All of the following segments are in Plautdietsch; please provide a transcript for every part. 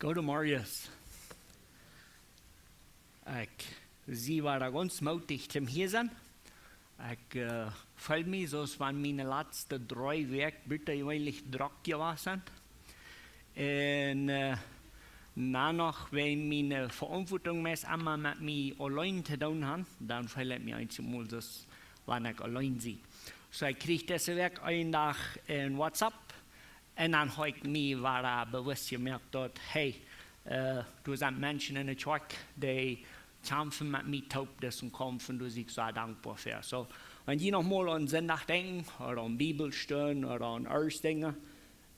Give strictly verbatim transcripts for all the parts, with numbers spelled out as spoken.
Goedemorjes. Ekj sie wada gaunz mootich toom hia sennen. Ekj äh, feel mie soo aus wan miene latste dree Wäakj butajeweenlich drock jewast sent. Un äh, dan noch, wan miene Veauntwuatunk meist emma met mie auleen to doonen haft, dan feel ekj mie eenjemol soo aus wan ekj auleen sie. Soo, ekj kjrieech dise Wäakj een Dach een WhatsApp un dan haud ekj mie wada bewust jemoakt daut, hey, äh, doa sent Menschen enne Kjoakj, dee kjamfen met mie toop disen Kaumf un doa sie ekj soo dankboa fa. Soo, wan jie noch mol aun Sindach denkjen, ooda aun Bibelstund, ooda aun aundre Dinja,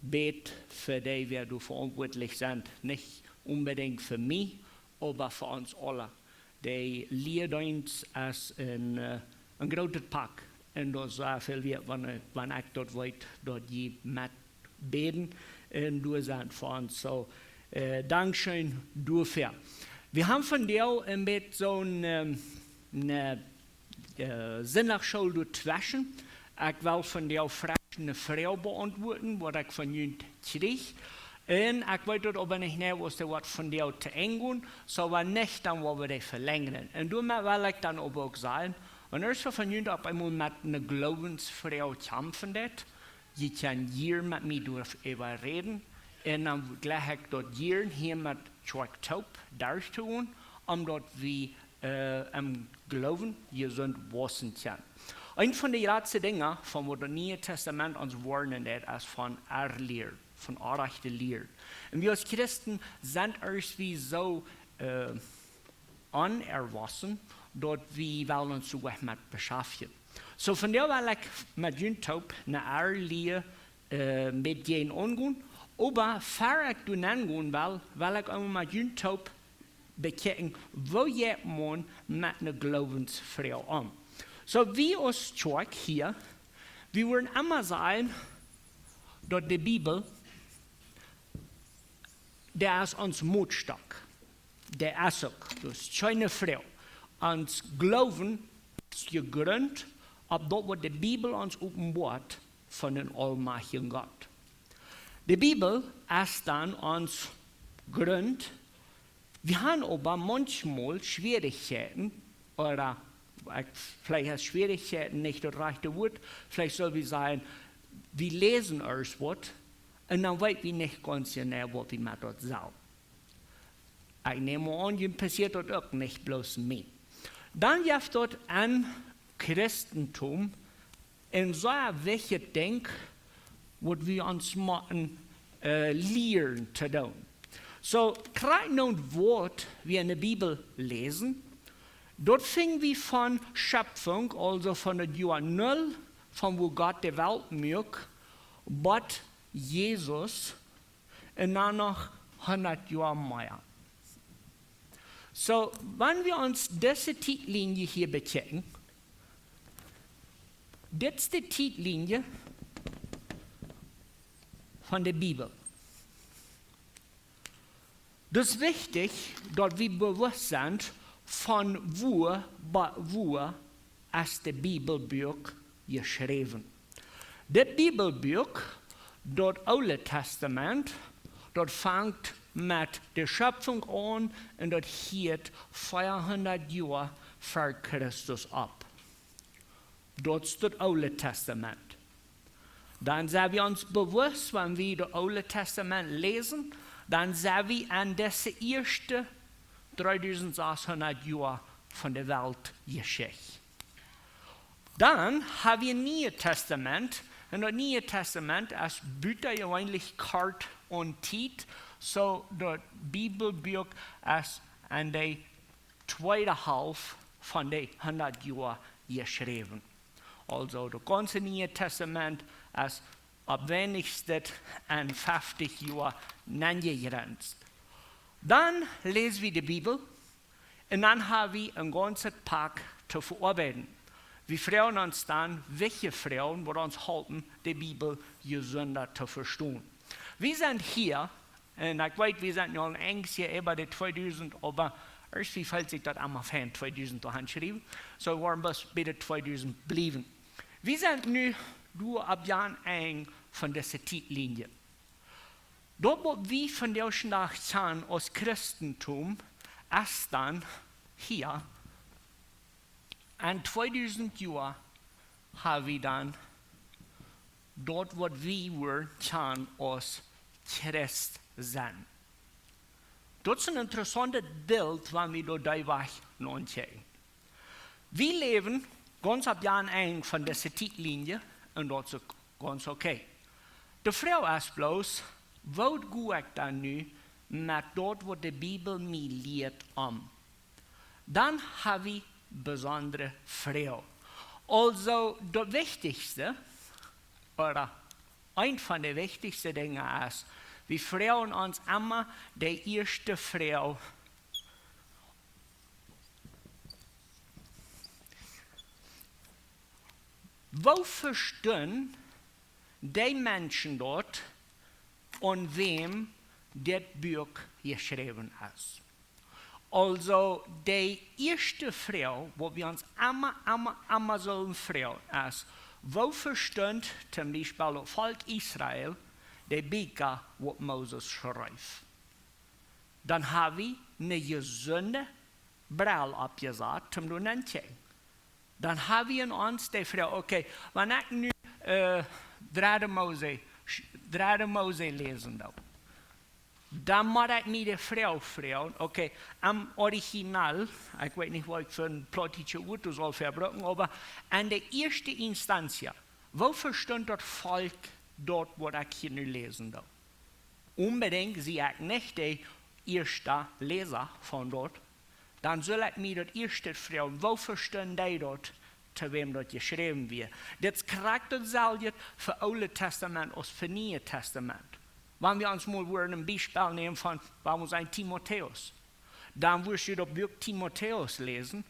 bät fa dee, wäa doa veauntwuatlich sent, nich onbedinjt fa mie, oba fa ons aula. De Lieedeenst es een äh, een grootet Pak. Un daut es soo väl wieet, wan, wan ekj daut weet, daut jie met bäden un doa sent fa ons. Soo, äh, dankscheen doafäa. Wie haben vondoag een bät soon ähm, ne äh, Sindachschool doatweschen. Ekj well vondoag fresch ne Froag beauntwuaden, waut ekj von junt kjrieech. Un ekj weet daut oba nich, nä, aus dee woat vondoag to Enj gonen, soo wan nich, dan woa wie dee velenjren. Un doamet well ekj dan oba uk sajen, wan irjentwäa von junt opp eemol met ne Gloowensfroag kjamfen deit, jie kjennen hia met mie doaräwa räden. Un dan jleich ekj daut hia met Kjoakj toop derch to gonen, om daut wie äh, em Gloowen jesunt wausen kjennen. Eent von de jratste Dinja von waut daut Niee Tastament ons woarnen deit, es von Errlieren, von orrajchte Lieren. Un wie aus Christen sent irjentwäa soo äh, onerwossen, daut wie wellen ons soo waut met beschaftjen. Soo, vondoag well ekj met junt toop ne Errlie äh, met junt aungonen. Oba ea ekj doa nengonen well, well ekj emol met junt toop bekjikjen, woo jeit maun met ne Gloowensfroag om. Soo, wie aus Kjoakj hia, wie wudden emma sajen, daut de Bibel, dee es ons Mootstock. Dee es uk, daut es kjeene Froag. Ons Gloowen es jegrunt opp daut, waut de Bibel ons openboat von dän aulmajchtjen Gott. De Bibel es dan ons Grunt. Wie haben oba maunchmol Schwierichkjeiten, ooda ekj, veleicht es Schwierichkjeiten nich daut rajchte Wuat, veleicht sull wie sajen, wie läsen irjent waut un dan weet wie nich gaunz jeneiw, waut wie met daut sellen. Ekj näm aun, junt passieet daut uk, nich bloos mie. Dan jeft daut em Christentum een sea wichtjet Dinkj, waut wie ons motten äh, lieren to doonen. Soo, krakjt nu waut wie enne Bibel läsen, daut finj wie von Schöpfunk, aulsoo von daut Joa null, von wua Gott de Welt muak, bat Jesus, un dan noch hundat Joa mea. Soo, wan wie ons dise Tietlinie hia bekjikjen, dit es de Tietlinie von de Bibel. Daut es wichtich, daut wie bewust sent von wua bat wua es de Bibelbuak jeschräwen. Dit Bibelbuak, daut Oole Tastament, daut fangt met de Schöpfunk aun un daut hieet veahundat Joa ver Christus opp. Daut es daut Oole Tastament. Dan sent wie ons bewust, wan wie daut Oole Tastament läsen, dan sent wie aun dise ieeschte dreedusent sashundat Joa von de Weltjeschicht. Dan haben wie een Niee Tastament, un daut Niee Tastament es butajeweenlich kort aun Tiet, soo daut Bibelbuak es aun de tweede Halft von de hundat Joa jeschräwen. Aulsoo, daut gaunze Niee Tastament es opp weinichstens aun feftich Joa aunjegrenzt. Dan läs wie de Bibel un dan haben wie een gaunzet Pak to veoabeiden. Wie froagen ons dan wichtje Froagen, waut ons halpen, de Bibel jesunda to vestonen. Wie sent hia, un ekj weet, wie sent nu aul een Enj äwa de tweedusent, oba irjentwäa felt sikj daut emma fein, tweedusent to aunschriewen. Soo woaren wie bie de tweedusent bliewen. Wie sent nu doa opp jan Enj von dise Tietlinie. Daut waut wie vondoag dän Dach kjanen aus Christentum, es dan hia. En tweedusent Joa ha wie dan daut waut wie wudden kjanen aus Christ sennen. Daut es een interessauntet Bilt, wan wie doa dee Wajch nopp kjikjen. Wie läwen gaunz opp jant Enj von dise Tietlinie un daut es gaunz okay. De Froag es bloos, woo go ekj dan nu met daut waut de Bibel mie lieet om? Dan ha wie besondre Froag. Aulsoo, daut wichtichste, ooda eent von de wichtichste Dinja es, wie froagen ons emma de ieeschte Froag: Woo vestunt dee Menschen daut, aun wäm dit Buak jeschräwen es? Aulsoo, de ieeschte Froag, waut wie ons emma, emma, emma sellen froagen, es: Woo vestunt toom Biespel daut Volkj Israel de Bieekja, waut Moses schreef? Dan ha wie eene jesunde Brell oppjesat, toom doa nenn kjikjen. Dan ha wie en ons de Froag: Okay, wan ekj nu, äh, dredde Mose, dredde Mose läsen doo, dan mott ekj mie de Froag froagen, okay, em Original, ekj weet nich, waut ekj fa een plautdietschet Wuat doa saul fa brucken, oba en de ieeschte Instanz, woo vestunt daut Volkj daut, waut ekj hia nu läsen doo? Onbedinjt sie ekj nich de ieeschta Läsa von daut. Dan sull ekj mie daut ieeschte froagen: Woo vestunt dee daut, to wäm daut jeschräwen wia? Dit es krakjt daut selwje fa Oolet Tastament aus fa Nieet Tastament. Wan wie ons mol wudden een Biespel nämen von, wan wie sajen, Timotäus, dan wurscht du daut Buak Timotäus läsen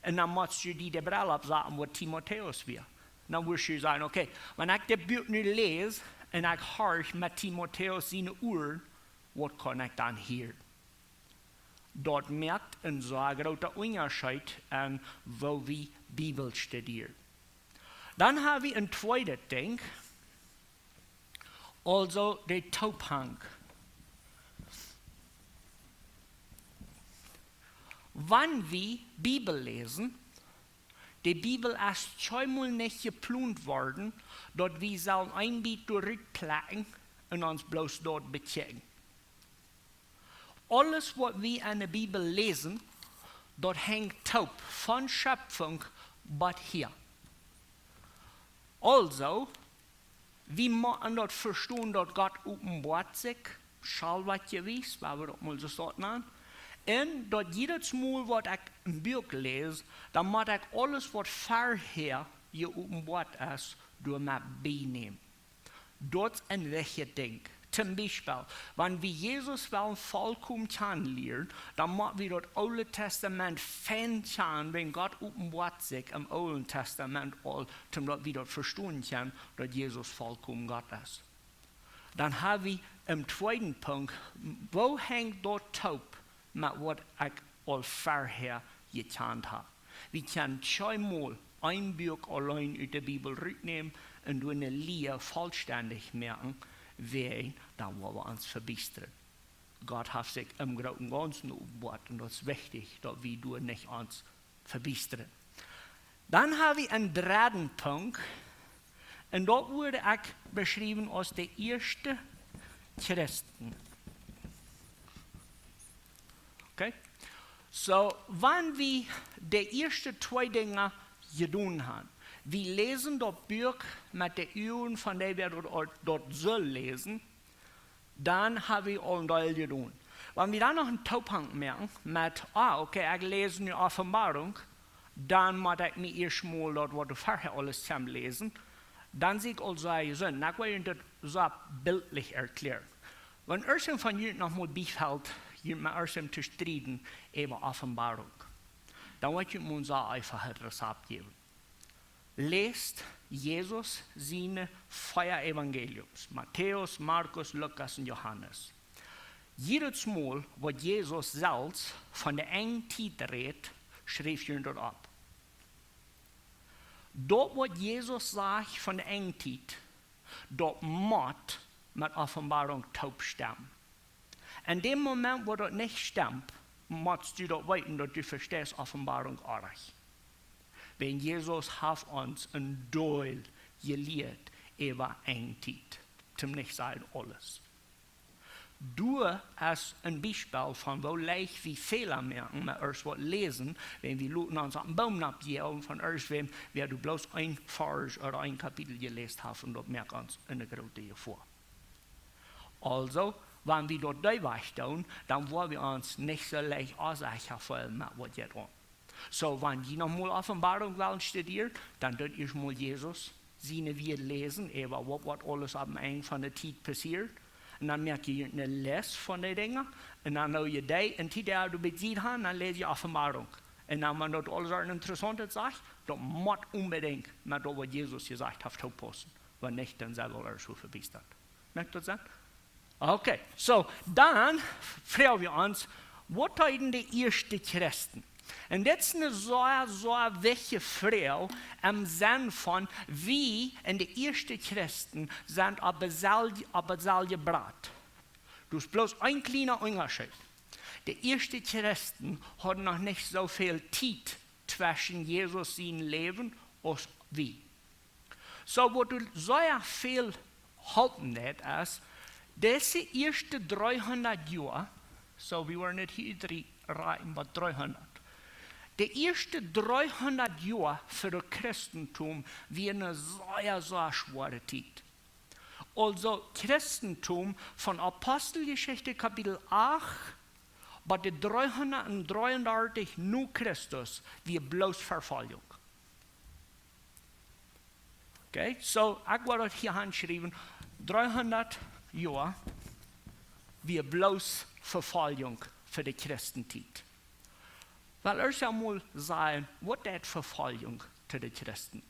un dan motst du die de Brell oppsaten, waut Timotäus wia. Dan wurscht du sajen: Okay, wan ekj dit Buak nu läs un ekj horch met Timotäus siene Uaren, waut kaun ekj dan hieren? Daut moakt een sea groota Unjascheet aun, woo wie Bibel studieren. Dan ha wie een tweedet Dinkj, aulsoo de Toophank. Wan wie Bibel läsen, de Bibel es kjeenmol nich jeplont worden, daut wie sellen een bät doa rut plekjen un ons bloos daut bekjikjen. Aules, waut wie en de Bibel läsen, daut henjt toop von Schepfunk bat hia. Aulsoo, wie motten daut vestonen, daut Gott openboat sikj, schauweltjewies, wan wie daut mol soo sajen. Un daut jiedet Mol, waut ekj een Buak läs, dan mott ekj aules, waut verhäa jeopenboat es, doa met bienämen. Daut es een wichtjet Dinkj. Toom Biespel, wan wie Jesus wellen volkomen kjanen lieren, dan mott wie daut Oole Tastament fein kjanen, wan Gott openboat sikj em Oolen Tastament aul, toom daut wie daut vestonen kjennen, daut Jesus volkomen Gott es. Dan ha wie em tweeden Punkt, woo henjt daut toop met waut ekj aul verhäa jekjant ha? Wie kjennen kjeenmol een Buak auleen ut de Bibel rutnämen un doa eene Lia vollstendich moaken, wiels dan woa wie ons vebiestren. Gott haft sikj em grooten Gaunzen openboat un daut es wichtich, daut wie doa nich ons vebiestren. Dan ha wie een dredden Punkt, un daut wudd ekj beschriewen aus de ieeschte Christen. Okay? Soo, wan wie de ieeschte twee Dinja jedonen han, wie läsen daut Buak met de Uagen von dee, wäa daut, daut sull läsen, dan ha wie aul een Deel jedonen. Wan wie dan noch een Toophank moaken met, ah, okay, ekj läs nu Openboarunk, dan mott ekj mie ieescht mol daut, waut doa verhäa aules kjemt, läsen, dan sie ekj aul sea jesunt. Nu, ekj well junt daut soo biltlich erkjläaren. Wan irjent von junt noch mol biefelt, junt met irjent to strieden äwa Openboarunk, dan well ekj junt mol een sea eefachet Rezept jäwen. Läst Jesus siene vea Evangeliums, Matäus, Markus, Lukas un Johanes. Jiedet Mol, waut Jesus selfst von de Enjtiet rät, schrift hee daut opp. Daut, waut Jesus sajcht von de Enjtiet, daut mott met Openboarunk toop stemmen. En däm Moment, wua daut nich stemt, motst du daut weeten, daut du vesteist Openboarunk oajch. Wan Jesus haft ons een Deel jelieet äwa eene Tiet, toom nich sajen aules. Doa es een Biespel von woo leicht wie Fäla moaken, met ieescht waut läsen, wan wie loten ons opp een Boom nopp jäwen von ieescht wäm, wäa doa bloos een Varsch ooda een Kapitel jeläst haft, un daut moakt ons eene groote Jefoa. Aulsoo, wan wie daut dee Wajch doonen, dan woa wie ons nich soo leicht onsecha feelen met waut jeit aun. Soo, wan jie noch mol Openboarunk wellen studieren, dan doot ieescht mol Jesus siene Wieed läsen, äwa waut, waut aules aum Enj von de Tiet passieet. Un dan moakt jie eene List von de Dinja. Un dan, wan jie dee, un die doa bie haben, dan läst jie Openboarunk. Un dan, wan daut aules een interessauntet sajcht, daut mott onbedinjt met daut, waut Jesus jesajcht haft, toopaussen. Wan nich, dan sent wie aul ieescht soo vebiestat. Moakt daut Senn? Okay, soo, dan froag wie ons, waut deeden de ieeschte Christen? Un dit es eene sea, sea wichtje Froag em Senn von, wie un de ieeschte Christen sent opp deselwje, opp deselwje Boot. Daut es bloos een kjliena Unjascheet. De ieeschte Christen hauden noch nich soo väl Tiet tweschen Jesus sien Läwen aus wie. Soo, waut doa sea väl halpen deed, es, dise ieeschte dreehundat Joa, soo, wie woaren nich hia dree, rein, oba dreehundat. De ieeschte dreehundat Joa fa daut Christentum wia eene sea, sea schwoare Tiet. Aulsoo, Christentum von Aposteljeschicht Kapitel acht bat de dreehundat dreeundartich no Christus wia bloos Vefoljunk. Okay, soo, ekj woa daut hia aunschriewen, dreehundat Joa wia bloos Vefoljunk fa de Christentiet. Well, ieescht emol sajen, waut deed Vefoljunk to de Christen?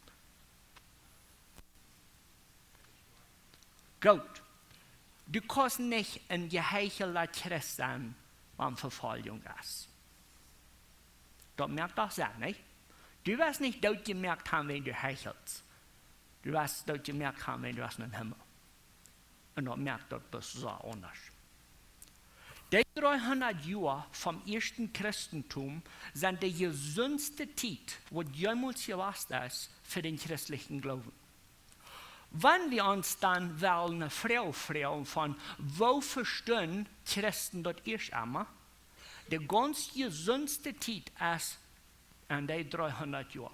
Goot. Du kaust nich een jeheichelt Christ sennen, wan Vefoljunk es. Daut moakt doch Senn, nich? Du woascht nich dootjemoakt woaren, wan du heichelst. Du woascht dootjemoakt woaren, wan du woascht em Himmel. Un daut moakt daut bloos soo aundasch. De dreehundat Joa vom ieeschten Christentum sent de jesuntste Tiet, waut jemols jewast es, fa dän christlichen Gloowen. Wan wie ons dan wellen eene Froag froagen von, woo vestunden Christen daut ieescht emol? De gaunz jesuntste Tiet es en de dreehundat Joa.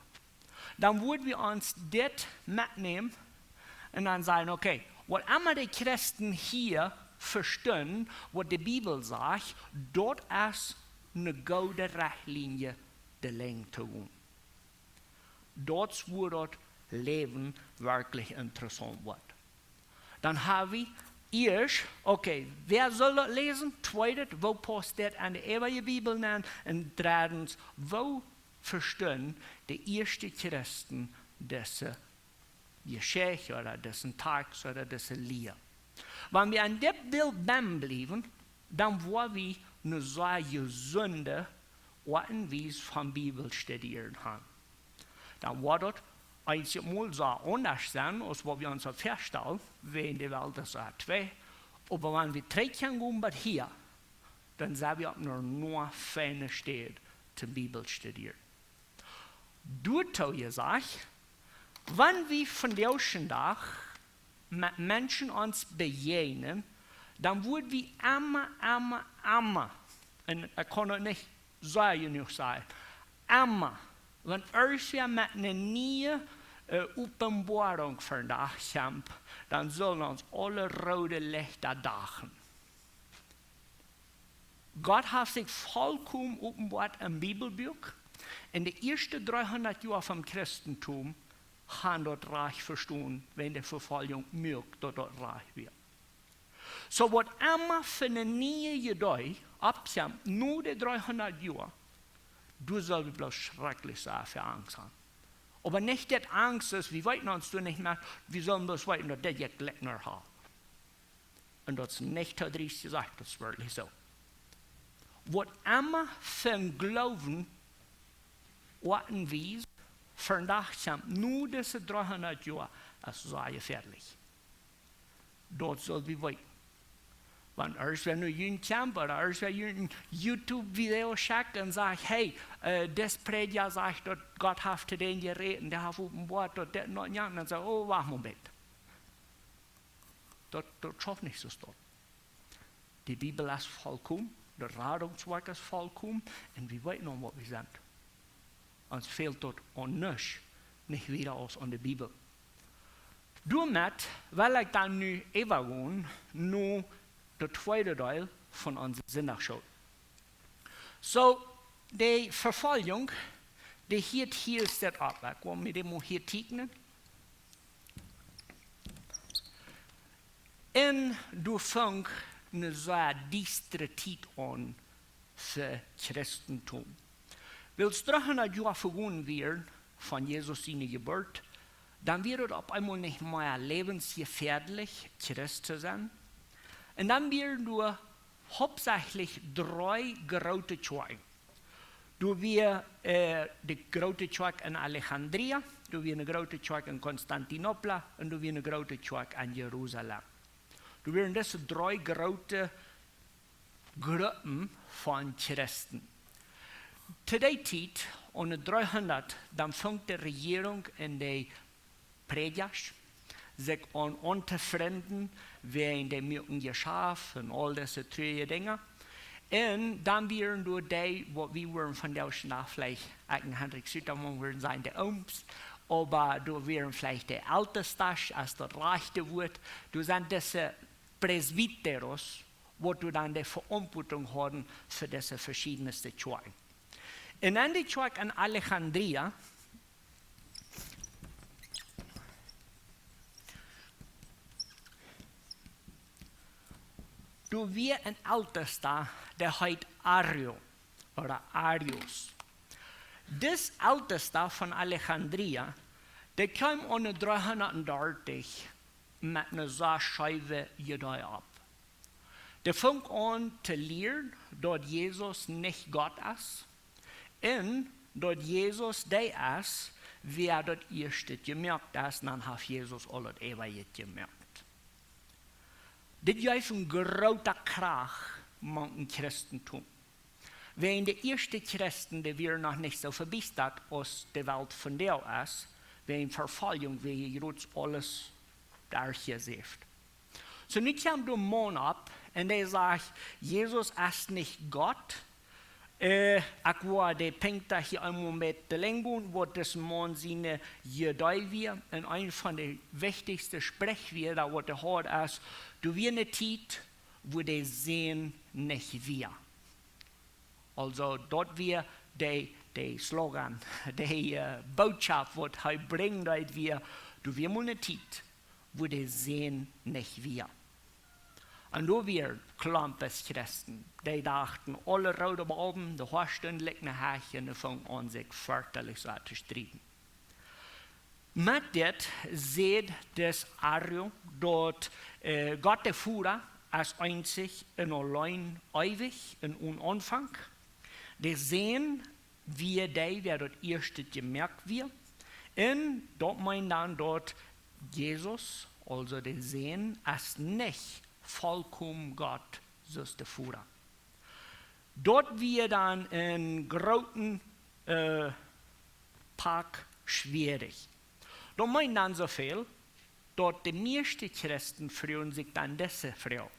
Dan wudden wie ons dit metnämen un dan sajen, okay, waut emma de Christen hia vestunden, waut de Bibel sajcht, daut es eene goode Rechtlienje, de Lenj to gonen. Daut es wua daut Läwen werkjlich interessaunt woat. Dan hab wie ieescht, okay, wäa saul daut läsen? Tweedet, woo pausst daut en de eewje Bibel aun? Un dreddens, woo vestunden de ieeschte Christen dise Jeschicht ooda disen Tekst ooda dise Lia? Wan wie aun dit Bilt bennen bliewen, dan woa wie eene sea jesunde Oat un Wies von Bibel studieren haben. Dan woat daut eenjemol soo aundasch sennen, aus waut wie ons daut väastalen, wäajen de Welt es soo twee. Oba wan wie trigj gonen bat hia, dan sent wie opp eene noch feine Städ toom Bibel studieren. Doatoo jesajcht, wan wie vondoag dän Dach met Menschen ons bejäajnen, dan woa wie emma, emma, emma, un ekj kaun daut nich soo jenuach sajen, emma, wan irjentwäa met eene niee, äh, Openboarunk vondoag kjemt, dan sellen ons aule roode Lichta doagen. Gott haft sikj volkomen openboat em Bibelbuak. Un de ieeschte dreehundat Joa vom Christentum haben daut rajcht vestonen, wan de Vefoljunk muak daut daut rajcht wia. Soo waut emma fa eene niee Idee oppkjemt no de dreehundat Joa, doa sell wie bloos schrakjlich sea väl Angst haben. Oba nich daut Angst es, wie weeten ons doa nich mea, wie sellen bloos weeten, daut dit jekj jlikj no Hal. Un daut es nich too driest jesajcht, daut es werkjlich soo. Waut emma von Gloowen, Oat un Wies, vondoag kjemt no dise dreehundat Joa, es sea jefäadlich. Daut sull wie weeten. Wan irjentwäa no junt kjemt ooda irjentwäa junt een YouTube-Video schekjt un sajcht: "Hey, äh, dis Prädja sajcht, daut Gott haft to dän jerät un dee haft openboat, daut dit un daut un jant", dan saj: "Oh, wacht mau een bät. Daut, daut schauft nich soo stoakj." De Bibel es volkomen, daut Radungswoakj es volkomen, un wie weeten aun waut wie sent. Ons fält daut aun nuscht, nich wieda aus aun de Bibel. Doamet well ekj dan nu äwagonen no daut tweede Deel von onse Sindachschool. Soo, de Vefoljunk, dee hieet hia stet opp. Ekj well mie dee mol hia teekjnen. Un doa funk eene sea diestre Tiet aun fa Christentum. Wiels dreehundat Joa vegonen wieren von Jesus siene Jeburt, dan wia et opp eemol nich mea läwensjefäadlich, Christ to sennen. Un dan wieren doa hauptsächlich dree groote Kjoakjen. Doa wia, äh, de groote Kjoakj en Alejandria, doa wia eene groote Kjoakj en Konstantinopel un doa wia eene groote Kjoakj en Jerusalem. Doa wieren dise dree groote Gruppen von Christen. To dee Tiet, aun de dreehundat, dan funk de Rejierunk un de Prädjasch sikj aun, aun to frinden, wäajen dee muaken Jeschaft un aul dise truarje Dinja. Un dan wieren doa dee, waut wie wudden vondoag veleicht, ekj un Hendrik Sutermann wudden sajen, de Ooms, oba doa wieren veleicht de Eltestasch, aus daut rajchte Wuat. Doa sent dise presbíteros, waut doa dan de Veauntwuatunk hauden fa dise veschiedenste Kjoakjen. Un en de Kjoakj en Alejandria, doa wia een Eltesta, dee heet Arrio, ooda Arius. Dis Eltesta von Alejandria, dee kjeem aun de dreehundat dartich met eene sea scheewe Idee opp. Dee funk aun to lieren, daut Jesus nich Gott es, un daut Jesus dee es, wäa daut ieeschte jemoakt es, un dan haft Jesus aul daut äwaje jemoakt. Dit jeef eene groote Krach mank daut Christentum. Wäajen de ieeschte Christen, dee wieren noch nich soo vebiestat aus de Welt vondoag es, wäajen Vefoljunk, wäajen jrods aules derchjesäft. Soo, nu kjemt doa een Maun opp un dee sajcht, Jesus es nich Gott. Äh, ekj woa de Punkten hia eemol met de Lenj gonen, waut disen Maun siene Idee wia. Un eent von de wichtichste Sprichwieed, waut hee haud, es: "Doa wia eene Tiet, wua de Sän nich wia." Aulsoo, daut wia de, de Slogan, de, äh, Bootschoft, waut hee brinjen deed, wia: "Doa wia mol eene Tiet, wua de Sän nich wia." Un doa wieren Klompes Christen, dee droagen aule roode Balben, de Hoa stunden likj ne Hach un dee fungen aun sikj fertelich soo to strieden. Met dit säd dis Arrio, daut, äh, Gott de Voda es eensich un auleen eewich un onen Aunfank. De Sän wia dee, wäa daut ieeschte jemoakt wia. Un daut meent dan, daut Jesus, aulsoo de Sän, es nich volkomen Gott, soo aus de Voda. Daut wia dan een grooten, äh, Pak schwierich. Daut meent dan soo väl, daut de mieeschte Christen fruagen sikj dan dise Froag: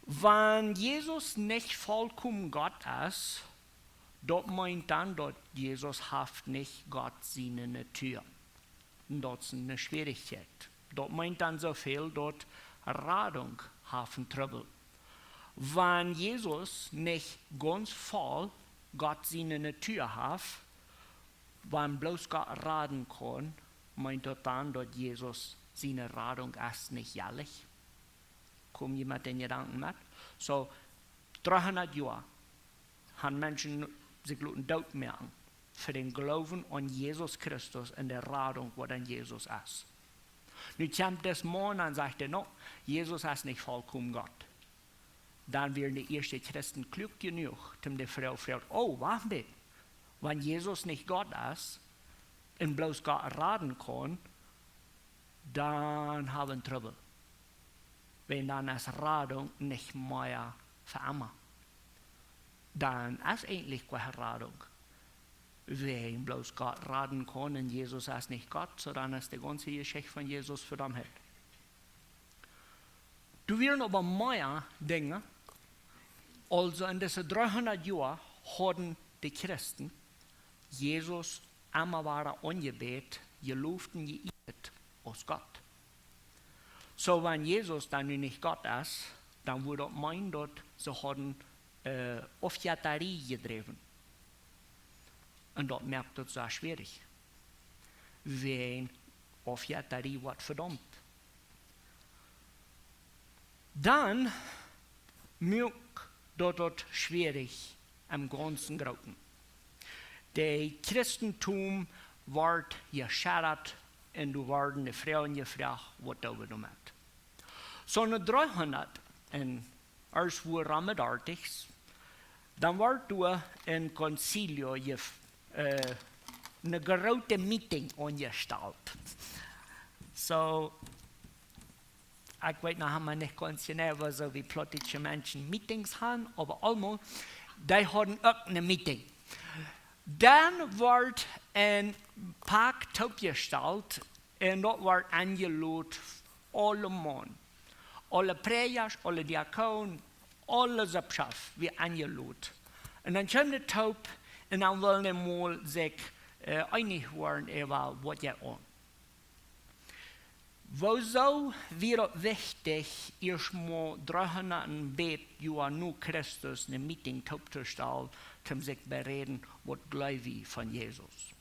"Wan Jesus nich volkomen Gott es, daut meent dan, daut Jesus haft nich Gott siene Natua." Un daut es eene Schwierichkjeit. Daut meent dan soo väl, daut Radunk haft een Trubbel. Wan Jesus nich gaunz voll Gott siene Natua haft, wan bloos Gott raden kaun, meent daut dan, daut Jesus siene Radunk es nich jellich? Kom jie met dän Jedanken met? Soo, dreehundat Joa han Menschen sikj loten dootmoaken fa dän Gloowen aun Jesus Christus un de Radunk, waut en Jesus es. Nu kjemt dis Maun un sajcht hee: "No, Jesus es nich volkomen Gott." Dan wieren de ieeschte Christen kluak jenuach, om de Froag to froagen: "Oh, wacht mol, wan Jesus nich Gott es un bloos Gott raden kaun, dan hab wie een Trubbel." Wan dan es Radunk nich mea fa emma. Dan es eejentlich kjeene Radunk. Wan bloos Gott raden kaun un Jesus es nich Gott, soo dan es de gaunze Jeschicht von Jesus vedaumt. Doa wieren oba mea Dinja. Aulsoo en dise dreehundat Joa hauden de Christen Jesus emma wada aunjebät, jeloft un jeieet aus Gott. Soo, wan Jesus dan nu nich Gott es, dan wudd daut meenen, daut see hauden, äh, Aufjettarie jedräwen. Un daut moakt daut soo schwierich. Wan Aufjettarie woat vedaumt. Dan muak daut daut schwierich em gaunzen grooten. De Christentum wort jescheddat un doa worden de Froagen jefroacht, waut doo wie doamet? Soo en dreehundat un ea wua rom daut dartichs, dan wort doa een Concilio, jef-, äh, eene groote Meeting aunjestalt. Soo, ekj weet noch emma nich gaunz jeneiw, woo soo wie plautdietsche Menschen Meetings han, oba aulmol, dee hauden uk eene Meeting. Dan wort een Pak toopjestalt un daut wort aunjelot, aulemaun. Aule Prädjasch, aule Diakonen, aule Sippschoft wia aunjelot. Un dan kjeemen dee toop un dan wullen dee mol sikj, äh, eenich woaren äwa waut jeit aun. Wuarom wia daut wichtich, ieescht mol dreehundat un bät Joa no Christus eene Meeting tooptostalen, toom sikj beräden, waut jleew wie von Jesus?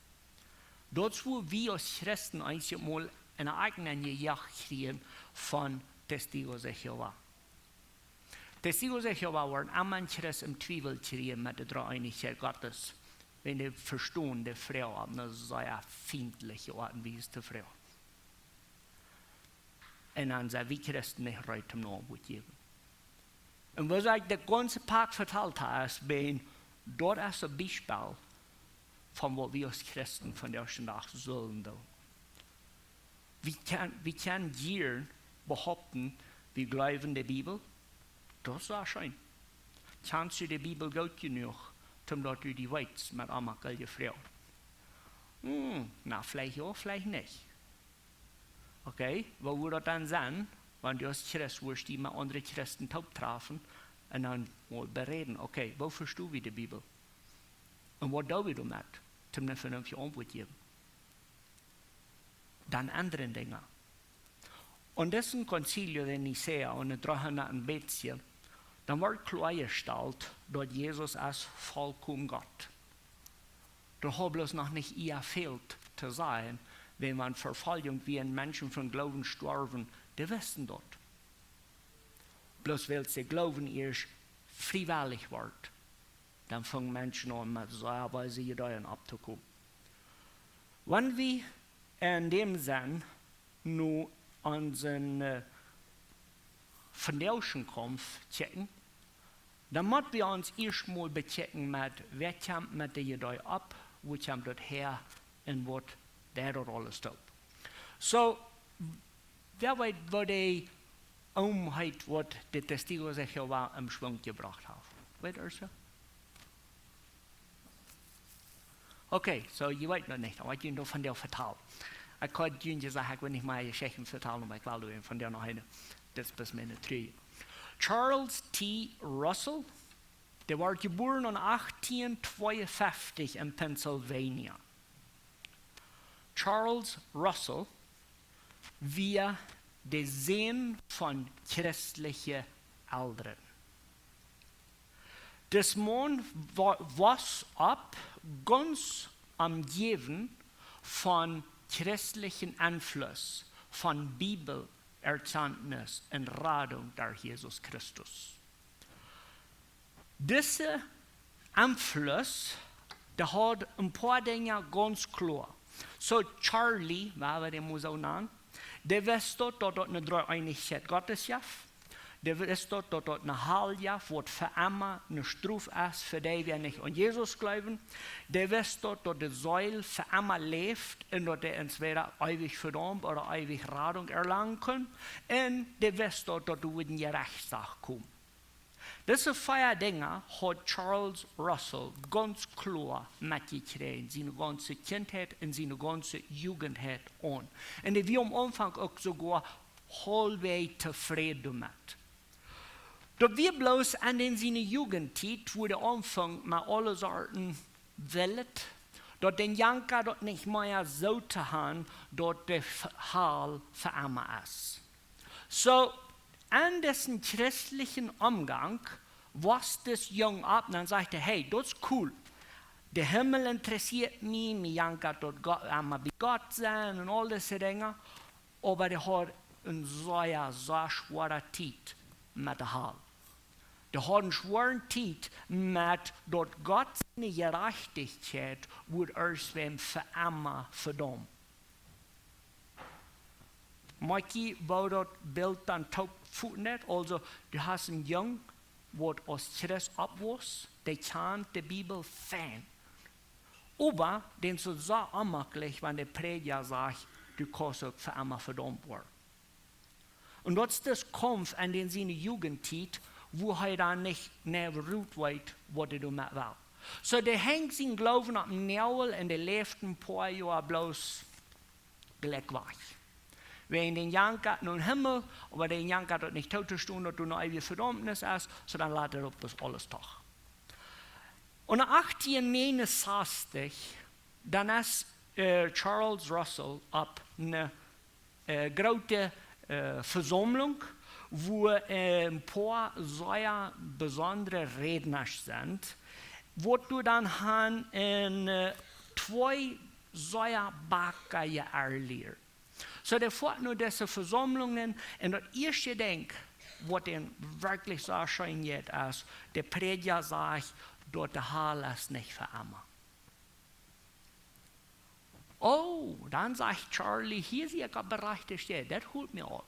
Daut es wua wie aus Christen eenjemol eene eajne Jejacht kjrieen von Testigos de Jehová. Testigos de Jehová woaren emma een Christ em Twiewel kjrieen met de Dreeeenichkjeit Gottes, wan dee vestonen de Froag opp eene sea fientliche Oat un Wies to froagen. Un dan sent wie Christen nich reed om eene Auntwuat to jäwen. Un waut ekj daut gaunze Pak vetalt hab, es bie, daut es een Biespel von waut wie aus Christen vondoag dän Dach sellen doonen. Wie kjennen, wie kjennen hia behaupten, wie jleewen de Bibel? Daut es scheen. Kjanst du de Bibel goot jenuach, om daut du die weetst met emma jefroacht? Hm, na, veleicht jo, veleicht nich. Okay, woo wudd daut dan sennen, wan du aus Christ wurscht die met aundre Christen tooptrafen un dan mol beräden? Okay, woo vestonen wie de Bibel? Un waut doo wie doamet? Om eene venenftje Auntwuat jäwen. Dan endren Dinja. Aun disen Concilio de Nicea, aun de dreehundat un bät, dan wort kloajestalt, daut Jesus es volkomen Gott. Daut haud bloos noch nich ea väl to sajen, wan Vefoljunk wia un Menschen fa Gloowen storwen, dee wisten daut. Bloos wiels de Gloowen ieescht friewellich wort, dan fungen Menschen aun met sea weise Ideeen opptokomen. Wan wie en däm Senn nu aun onsen, äh, vondoagschen Kaumf kjikjen, dan mott wie ons ieescht mol bekjikjen met, wäa kjemt met de Idee opp, wua kjemt daut häa un waut deit daut aules toop. Soo, wäa weet, woo de Oomheit, waut de Testigos de Jehová em Schwunk jebrocht haft? Weet jie soo? Okay, soo, jie weeten daut nich, dan woa ekj junt doavon vetalen. Ekj haud junt jesajcht, ekj well nich mea Jeschichten vetalen, oba ekj well junt von dee noch eene, dit es best miene Trüje. Charles T. Russell, dee wort jebuaren en achtieen tweeunfeftich en Pennsylvania. Charles Russell wia de Sän von christliche Elren. Dis Maun wa-, wos opp gaunz omjäwen von christlichen Enfluss, von Bibelerkjantnis un Radunk derch Jesus Christus. Dise Enfluss, dee haud een poa Dinja gaunz kloa. Soo Charlie, woo wie dän mol soo nanen, dee wist daut, daut daut eene Dreeeenichkjeit Gottes jeef. Dee wist daut, daut daut ne Hal jeft, waut fa emma ne Strof es fa dee, wäa nich aun Jesus jleewen. Dee wist daut, daut de Seel fa emma läft un daut dee entwäda eewich vedaumt ooda eewich Radunk erlangen kunn. Un dee wist daut, daut doa wudd een Jerechtsdach komen. Dise vea Dinja haud Charles Russell gaunz kloa metjekjräajen, siene gaunze Kjintheit un siene gaunze Jugentheit aun. Un dee wia aum Aunfank uk soogoa haulwäajes tofräd doamet. Daut wia bloos aun dän siene Jugendtiet, wua dee aunfunk met aule Sorten Wellen, daut dän jankad daut nich mea soo to han, daut de F-, Hal fa emma es. Soo, aun disen christlichen Omgank wosst dis Jung opp, dan sajcht hee: Hey, daut es cool. De Himmel interessieet mie, mie jankad daut Gott, emma bie Gott sennen un aul dise Dinja. Oba dee haud eene sea, sea schwoare Tiet met de Hal. Dee haud eene schwoare Tiet met daut Gott siene Jerajchtichkjeit wudd ieescht wäm fa emma vedaumen. Moakj jie, woo daut Bilt dan toop foten deit? Aulsoo, du hast eenen Jung, waut aus Christ oppwoss, dee kjant de Bibel fein. Oba dän es daut soo onjemaklich, wan de Prädja sajcht: Du kaust uk fa emma vedaumt woaren. Un daut es dis Kaumf aun dän siene Jugendtiet, wua hee dan nich nau rut weet, waut hee doamet well. Soo, dee henjt sienen Gloowen opp dän Noagel un dee läft een poa Joa bloos jlikj wajch. Wäajen dän jankad no dän Himmel, oba dän jankad daut nich too to stonen, daut doa ne eewje Vedaumnis es, soo dan lat hee daut bloos aules doch. Un en achtieen negenunsastich, dan es, äh, Charles Russell opp ne, äh, groote, äh, Vesaumlunk, wua, äh, een poa sea besondre Rädna sent, waut doa dan han en, äh, twee sea backaje Erlieed. Soo, dee foat no dise Vesaumlungen un daut ieeschte Dinkj, waut am werkjlich soo scheen jeit, es, de Prädja sajcht, daut de Hal es nich fa emma. Oh, dan sajcht Charlie: Hia sie ekj opp de rajchte Städ, daut jefelt mie aul.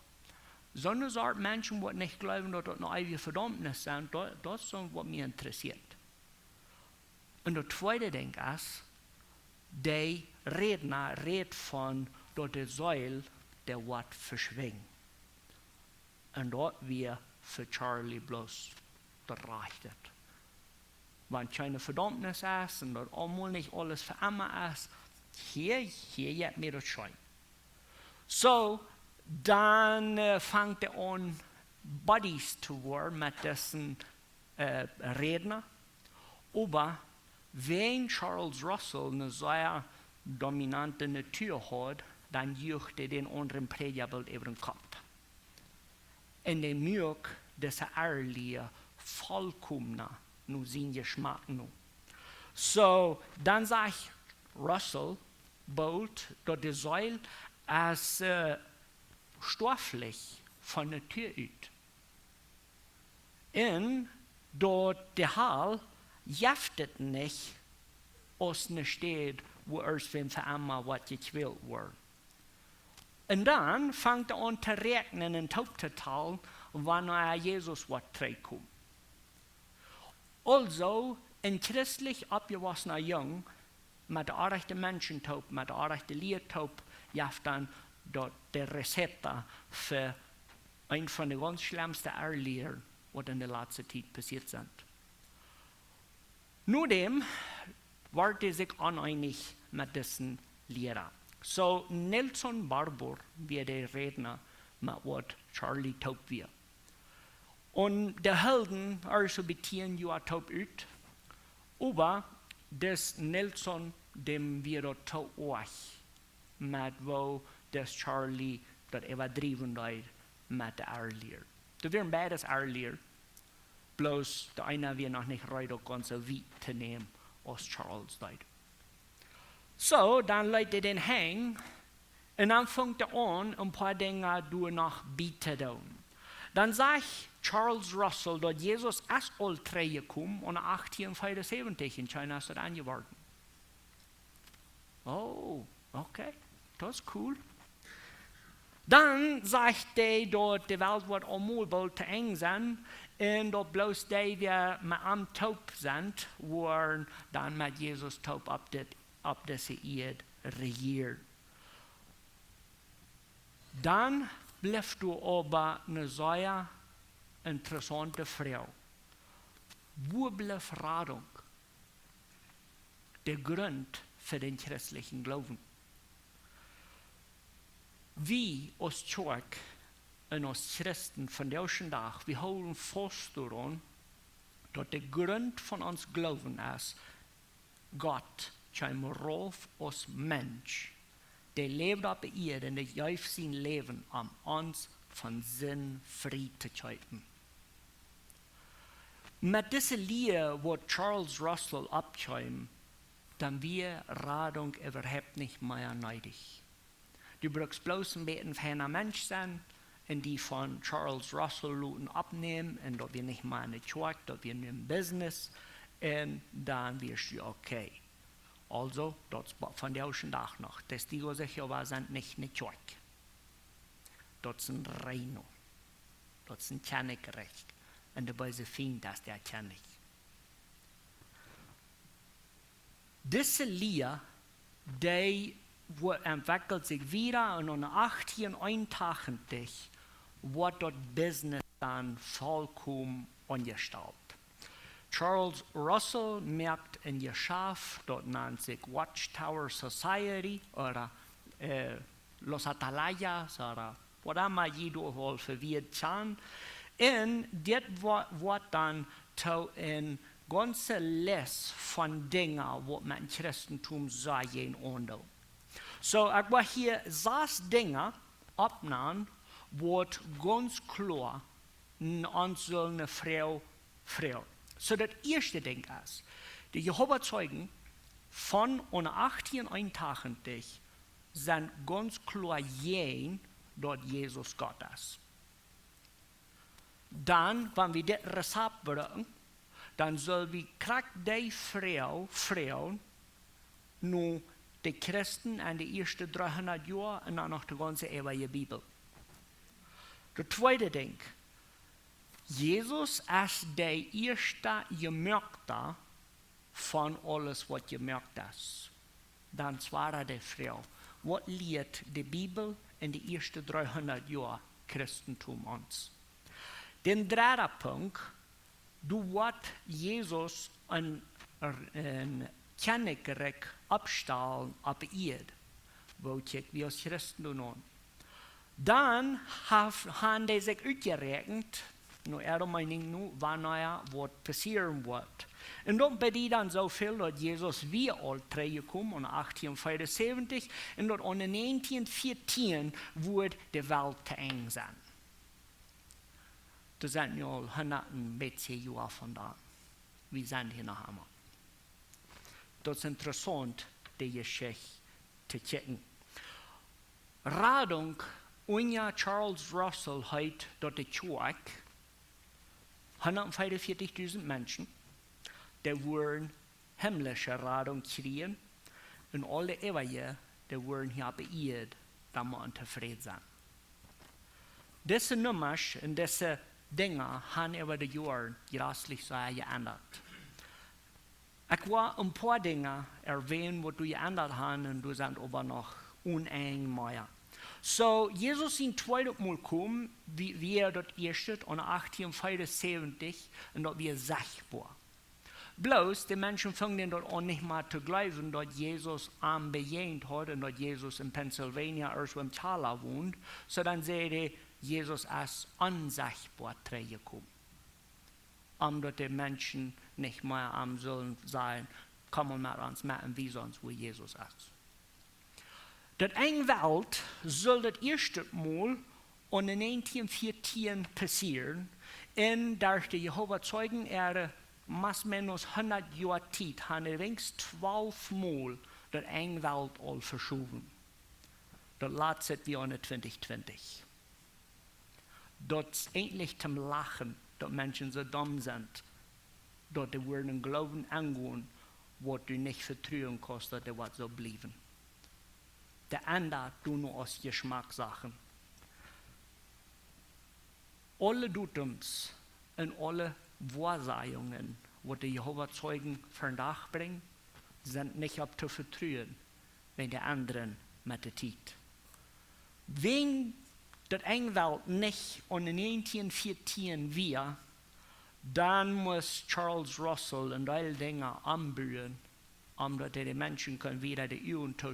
Soone Sort Menschen, waut nich jleewen, daut doa ne eewje Vedaumnis es, daut, daut es soont, waut mie interessieet. Un daut tweede Dinkj es, de Rädna rät von daut de Seel, dee woat veschwinjen. Un daut wia fa Charlie bloos daut Rajchte. Wan kjeene Vedaumnis es un daut aulemol nich aules fa emma es, hia, hia jeit mie daut scheen. Soo, dan, äh, fangt hee aun, Buddies to woaren met disen, äh, Rädna. Oba wan Charles Russell ne sea dominante Natua haud, dan juach hee dän aundren Prädja boolt äwa dän Kopp. Un dee muak dise Erlieed volkomna no sien Jeschmak no. Soo, dan sajcht Russell boolt, daut de Seel es, äh, stoaflich von Natua ut. Un daut de Hal jeft et nich aus ne Städ, wua ieescht wäm fa emma woat jekjwält woaren. Un dan fangt hee aun to räakjnen un toop to talen, wanea Jesus woat trigjkomen. Aulsoo, een christlich oppjewossna Jung met de rajchte Menschen toop, met de rajchte Lia toop, jeft dan daut de Rezeta fa eent von de gaunz schlemste Erlieed, waut en de latste Tiet passieet sent. Nodäm wort hee sikj oneenich met disen Liera. Soo, Nelson Barbour wia de Rädna, met waut Charlie toop wia. Un dee hilden ieescht soo bie tieen Joa toop ut, oba dis Nelson, däm wia daut too oajch, met woo dis Charlie daut äwadriewen deed met de Erlieed. Dee wieren beides Erlieed, bloos de eena wia noch nich reed, uk gaunz soo wiet to nämen aus Charles deed. Soo, dan leet hee dän henjen, un dan fangt hee aun, een poa Dinja doa noch bie to doonen. Dan sajcht Charles Russell, daut Jesus es aul trigjjekomen aun achtieen veeaunsäwentich, un kjeena es daut aunjeworden. Oh, okay, daut es cool. Dan sajcht dee daut de Welt woat aulmol boolt to Enj sennen, un daut bloos dee, waut met am toop sent, woaren dan met Jesus toop opp dit, opp dise Ieed rejieren. Dan blift doa oba eene sea interessaunte Froag: Wua blift Radunk, de Grunt fa dän christlichen Gloowen? Wie aus Kjoakj un aus Christen vondoag dän Dach, wie hoolen faust doaraun, daut de Grunt von ons Gloowen es, Gott kjeem rauf aus Mensch, dee läwd opp de Ieed un dee jeef sien Läwen, om ons von Sind frie to kjeepen. Met dise Lia, woo Charles Russell oppkjeem, dan wia Radunk äwahaupt nich mea needich. Du brukst bloos een bät een feina Mensch sennen un die von Charles Russell loten oppnämen, un daut wia nich mea eene Kjoakj, daut wia een Business, un dan wia et okay. Aulsoo, daut es vondoag dän Dach noch. Testigos de Jehová sent nich eene Kjoakj. Daut es een reino. Daut es een Kjennichrikj. Un de beese Fient es de Kjennich. Dise Lia, dee wo-, entwekjelt sikj wieda, un aune achtieen eentachentich woat daut Business dan volkomen aunjestalt. Charles Russell moakt een Jeschaft, daut nant sikj Watchtower Society, ooda, äh, Los Atalayas, ooda waut emma jie doa woll fa wieet kjanen. Un dit wo-, woat dan to eene gaunze List von Dinja, waut met daut Christentum soo jäajen aundoonen. Soo, ekj well hia sas Dinja oppnämen, waut gaunz kloa n-, ons sullen eene Froag froagen. Soo, daut ieeschte Dinkj es, de Jehowa Zeugen von aune achtieen eentachentich sent gaunz kloa jäajen, daut Jesus Gott es. Dan, wan wie dit Rezept brucken, dan sell wie krakjt dee Froag froagen no de Christen en de ieeschte dreehundat Joa un dan no de gaunze eewje Bibel. Daut tweede Dinkj, Jesus es de ieeschta Jemoakta von aules waut jemoakt es. Dan wia de Froag, waut lieet de Bibel en de ieeschte dreehundat Joa Christentum ons? Dän dredden Punkt, doa woat Jesus een, een Kjennichrikj oppstalen opp de Ieed, woo kjikj wie aus Christen doa no? Dan haft, haben dee sikj utjeräakjent, no äare Meenunk no, wanea waut passieren woat. Un daut bediet dan soo väl, daut Jesus wia aul trigjjekomen aune achtieen veeaunsäwentich, un daut aune näajentieen vieetieen woat de Welt to Enj sennen. Daut sent nu aul hundat un bät Joa vondoag. Wie sent hia noch emol. Daut es interessaunt, de Jeschicht to kjikjen. Radunk unja Charles Russell heet, daut de Kjoakj, hundat veeaunveatich dusent Menschen, dee wudden himmlische Radunk kjrieen, un aule äwaje, dee wudden hia opp de Ieed dan mau tofräd sennen. Dise Nummasch un dise Dinja haben äwa de Joaren jraslich sea jeendat. Ekj well een poa Dinja erwähnen, waut doa jeendat haben, un doa sent oba noch onenj mea. Soo, Jesus sien tweedet Mol komen, wia, wia daut ieeschte aune achtieen veeaunsäwentich, un daut wia sechtboa. Bloos, de Menschen fungen daut aun nich mea to jleewen, daut Jesus an bejäajent haud un daut Jesus en Pennsylvania ieescht em Kjalla wond, soo dan säden dee, Jesus es onsechtboa trigjjekomen. Om daut de Menschen nich mea am sullen sajen: "Komm mol met ons met un wies ons, wua Jesus es." Daut Enj Welt sull daut ieeschte Mol aune näajentieen vieetieen passieren, un derch de Jehowa Zeugen äare más o menos hundat Joa Tiet haben dee weens twalf Mol daut Enj Welt aul veschowen. Daut latste wia aune twintich twintich. Daut es eejentlich toom lachen, daut Menschen soo domm sent, daut dee wudden eenen Gloowen aungonen, waut du nich vetruen kaust, daut dee woat soo bliewen. De Enj doa nu aus Jeschmakjsachen. Aule Datums un aule Woarsajungen, waut de Jehova Zeijen vondoag brinjen, sent nich opp to vetruen, wan dee endren met de Tiet. Wan daut Enj Welt nich aun de näajentieen vieetieen wia, dan must Charles Russell een Deel Dinja ombuen, om daut hee de Menschen kunn wada de Uagen too,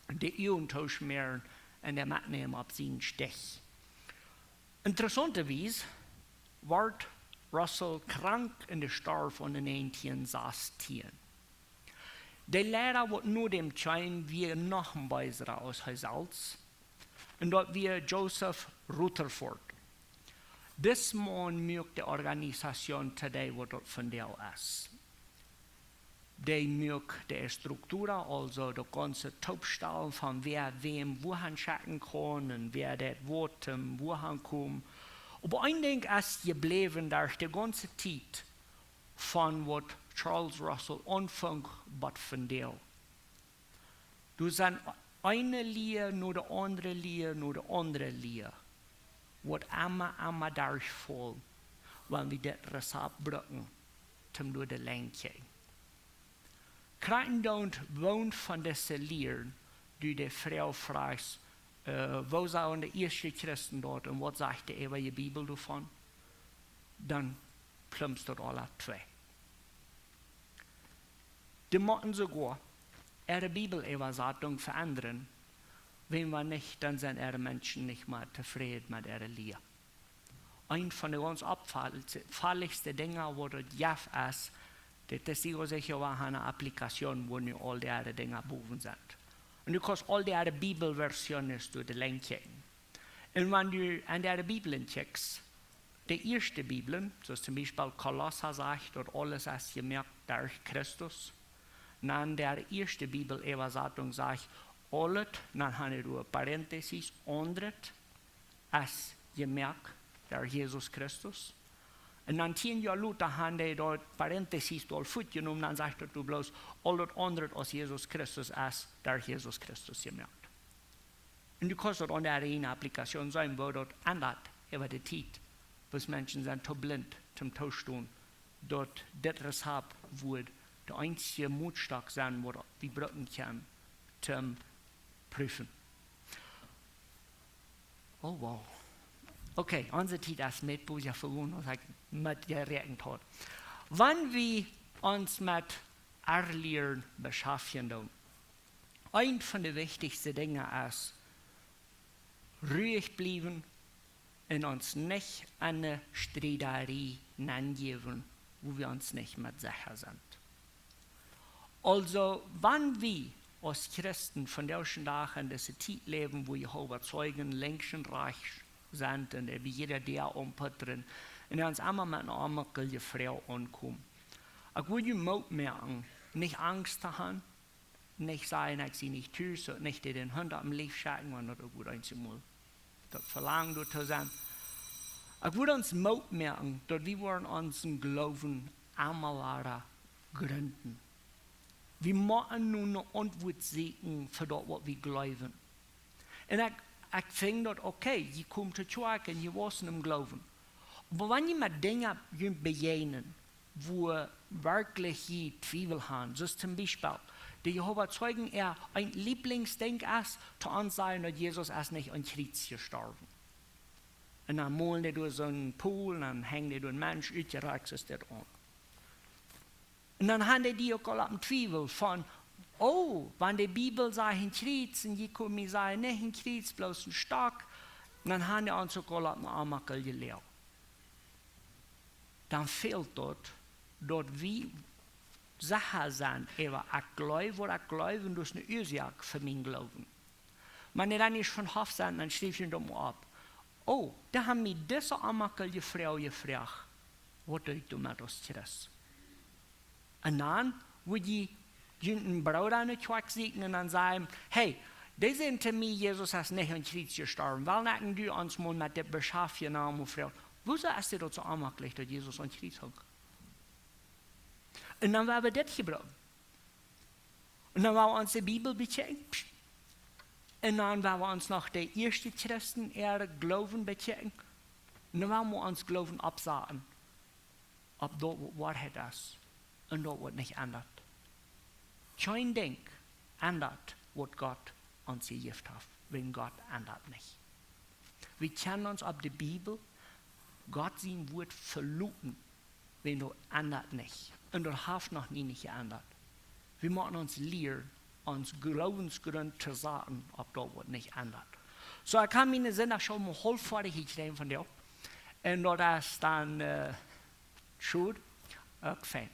de Uagen tooschmäaren un dee metnämen opp sienen Stich. Interessanterwies wort Russell krank un hee storf aun de näajentieen sastieen. De Liera, waut no däm kjeem, wia noch een beesra aus hee selfst. Un daut wia Joseph Rutherford. Dis Maun muak de Organisation to dee, waut daut vondoag es. Dee muak de Struktura, aulsoo de gaunze Toopstal von wäa wäm wuahan schekjen kaun un wäa daut woat, ähm, wuahan komen. Oba een Dinkj es jebläwen derch de gaunze Tiet von waut Charles Russell aunfunk bat vondoag. Doa sent eene Lia no de aundre Lia no de aundre Lia, waut emma, emma derchfaulen, wan wie dit Rezapt brucken, toom doa de Lenj kjrieen. Krakjt dan, waut von dise Lieren, du de Froag froagst, äh, woo sajen de ieeschte Christen daut un waut sajcht de eewje Bibel doavon, dan plumpst daut aula twei. Dee motten soogoa äare Bibeläwasatunk veendren, wan nich, dan sent äare Menschen nich mea tofräd met äare Lia. Een von de gaunz oppfaulichste Dinja, waut daut jeft, es, daut es secha, secha wia eene Applikation, wua nu aul dee äare Dinja bowen sent. Un du kaust aul dee äare Bibelversionen doa de Lenj kjrieen. Un wan du aun dee äare Bibeln kjikjst, de ieeschte Bibeln, soo aus toom Biespel Kolossa sajcht, daut aules es jemoakt derch Christus. Dan de ieeschte Bibeläwasatunk sajcht, aulet, dan han dee doa Parenthesis, aundret, es jemoakt derch Jesus Christus. Un dan tieen Joa lota han dee daut Parenthesis doa fuat jenomen, dan sajcht daut doa bloos, aulet aundret aus Jesus Christus es derch Jesus Christus jemoakt. Un du kaust daut aun de eejne Applikation seenen, woo daut endat äwa de Tiet, bat Menschen sent too blint, toom toostonen, daut dit Rezapt woat de eensje Motstock sennen, waut wie brucken kjennen, toom prüfen. Oh, wow. Okay, onse Tiet es met Buja vegonen, aus ekj met jeräakjent haud. Wan wie ons met Erlieren beschaftjen doonen, eent von de wichtichste Dinja es, ruich bliewen un ons nich aun eene Striedarie nenjäwen, wua wie ons nich met secha sent. Aulsoo, wan wie aus Christen vondoag dän Dach en dise Tiet läwen, wua Jehova Zeijen linkjs un rajchts sent un äwa jieda Däa aumputren un ons emma met eene onjemakjelje Froag aunkomen, ekj well junt Moot moaken, nich Angst to han, nich sajen, ekj sie nich tus, un nich dän Hunt oppem Lief schekjen, wan daut uk goot eent mol daut Velangen doatoo sennen. Ekj well ons Moot moaken, daut wie woaren onsen Gloowen emma wada jründen. Wie motten nu eene Auntwuat sieekjen fa daut, waut wie jleewen. Un ekj, ekj finj daut okay, jie komen to Kjoakj un jie wausen em Gloowen. Oba wan jie met Dinja junt bejäajnen, wua werkjlich jie Twiewel han, soo aus toom Biespel, de Jehova Zeijen äa een Lieblingsdinj es, to ons sajen, daut Jesus es nich aum Kjriez jestorwen. Un dan molen dee doa soon Pool, un dan henjen dee doa een Mensch ut, jie rakjt dit aun. Un dan han dee die uk aul opp een Twiewel von, oh, wan de Bibel sajcht een Kjriez, un jie komen mie sajen, nä, een Kjriez, bloos een Stock, dan han dee ons uk aul opp eene onjemakjelje Loag. Dan fält daut, daut wie secha sent, äwa ekj jleew, waut ekj jleew, un daut es eene Uasoak fa mienen Gloowen. Wan dee dan ieescht von Hoff sent, dan schrift jie daut mol opp. Oh, dee han mie dise onjemakjelje Froag jefroacht, waut doo ekj doamet aus Christ? Un dan woa jie junt een Brooda enne Kjoakj sieekjen un dan sajen, hey, dee säden to mie, Jesus es nich aum Kjriez jestorwen. Well ekj un du ons mol met dit beschaftjen, un mol froagen, wuarom es daut soo onjemakjelj, daut Jesus aum Kjriez hunk? Un dan woa wie dit jebruken. Un dan woa wie ons de Bibel bekjikjen. Un dan woa wie ons noch de ieeschte Christen äa Gloowen bekjikjen. Nu woa wie ons Gloowen oppsaten opp daut, waut Woarheit es, un daut, waut nich endat. Kjeen Dinkj endat, waut Gott ons jejäft haft, wiels Gott endat nich. Wie kjennen ons opp de Bibel, Gott sien Wuat, veloten, wiels daut endat nich. Un daut haft noch nie nich jeendat. Wie motten ons lieren, ons Gloowensgrunt to saten opp daut, waut nich endat. Soo, ekj hab miene Sindachschool mol haulf foadich jekjräajen von dee. Un daut es dan, äh, schod, uk fein.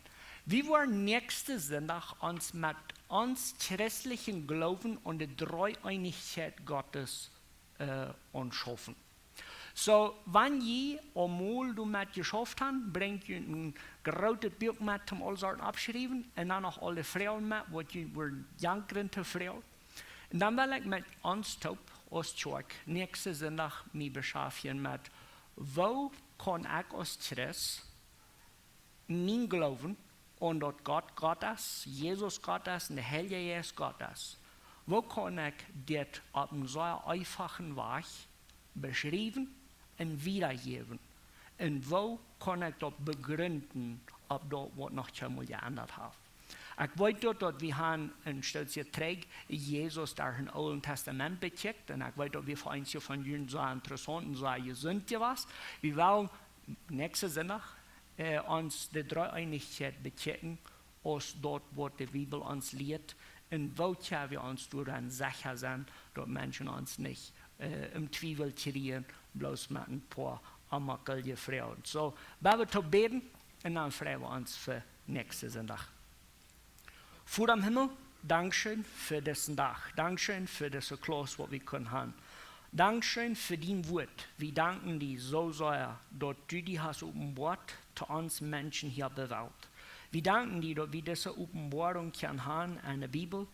Wie woaren näakjsten Sindach ons met ons christlichen Gloowen un de Dreeeenichkjeit Gottes, äh, aunschaufen. Soo, wan jie aul mol doamet jeschauft han, brinjt junt een grootet Buak met, om aule Sachen oppschriewen, un dan noch aule Froagen met, waut jie wudden jankren to froagen. Un dan well ekj met ons toop aus Kjoakj näakjsten Sindach mie beschaftjen met, woo kaun ekj aus Christ mien Gloowen aun daut Gott Gott es, Jesus Gott es un de Heilje Jeist Gott es, woo kaun ekj dit opp een sea eefachen Wajch beschriewen un wiedajäwen? Un woo kaun ekj daut begründen opp daut, waut noch kjeenmol jeendat haft? Ekj weet daut, daut wie han een Stootje trigj Jesus derch daut Oole Tastament bekjikjt, un ekj weet, daut wia fa eenje von junt sea interessaunt un sea jesunt jewast. Wie wellen näakjsten Sindach, äh, ons de Dreeeenichkjeit bekjikjen, aus daut, waut de Bibel ons lieet, un woo kjenn wie ons doaraun secha sennen, daut Menschen ons nich, äh, em Twiewel kjrieen, bloos met een poa aunjemoakte Froagen. Soo, wie woaren toop bäden, un dan frei wie ons fa näakjsten Sindach. Voda em Himmel, dankscheen fa disen Dach. Dankscheen fa dise Klauss, waut wie kunnen han. Dankscheen fa dien Wuat. Wie danken die soo sea, daut du die hast openboat to ons Menschen hia opp de Welt. Wie danken die, daut wie dise Openboarunk kjennen han en de Bibel.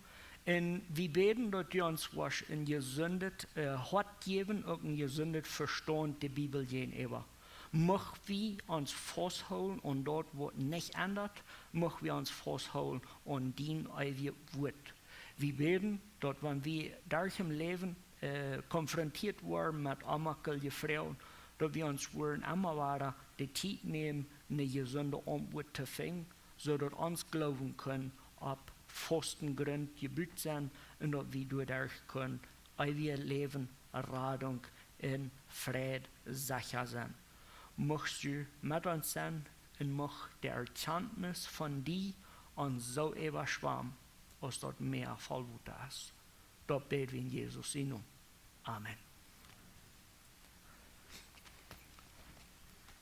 Un wie bäden, daut du ons woascht een jesundet, äh, Hoat jäwen, uk een jesundet Vestaunt de Bibel jäajenäwa. Mucht wie ons fausthoolen aun daut, waut nich endat, mucht wie ons fausthoolen aun dien eewjet Wuat. Wie bäden, daut wan wie derch em Läwen, äh, konfrontieet woaren met aunjemoakte Froagen, daut wie ons wudden emma wada de Tiet nämen, eene jesunde Auntwuat to finjen, soo daut ons Gloowen kunn opp fasten Grunt jebut sennen un daut wie doaderch kunnen eewjet Läwen, Radunk un Fräd secha sennen. Muchst du met ons sennen un mucht de Erkjantnis von die ons soo äwaschwammen, aus daut Mäa voll Wota es. Daut bäd wie en Jesus sien Nomen. Amen.